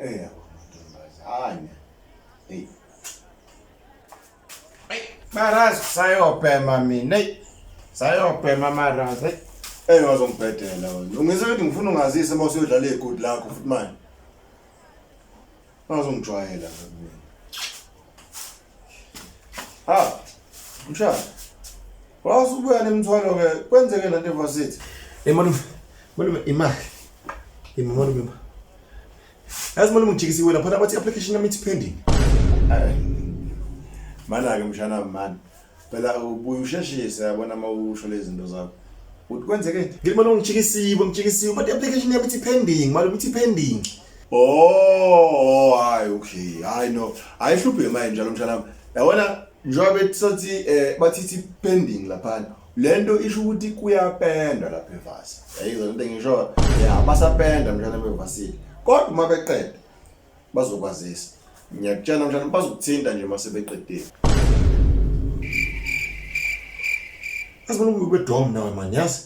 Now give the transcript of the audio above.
Eh yabo mantombazane. Hey. Hey, Maraz sayobhema mina. Hey. Sayobhema Maraz. Hey. Hey wazongibhedela wena. Ungizwe ukuthi ngifuna ungazise uma usuyodlala igudi lakho futhi manje. Wazongijwayela mina. Ha. Mshana. Wasubuya nemthwalo ke kwenzeke lento evarsity. Hey malume. Malume imali. Ima malume ima. Yazi malume ngijikisiwe lapha bathi application yami ithi pending. Mana ke mshana mani. Phela ubuye usheshise yabona uma usho lezi zinto zakho. Uthi kwenzeke? Ngithi malume ngijikisiwe ngijikisiwe but application yami ithi pending malume ithi pending. Oh, hayi okay. Hayi no. Ayihluphi manje njalo mshana wami. Yabona njengoba bethi eh bathi ithi pending laphana. Lento isho ukuthi kuyapendwa lapha evasi. Yayizwa lento engisho ya basapenda mshana bevasile. Kodwa uma beqeda bazokwazisa. Ngiyakutshela mshana bazokuthinta nje uma sebeqedile. Yazi malume ube dom nawe man yazi.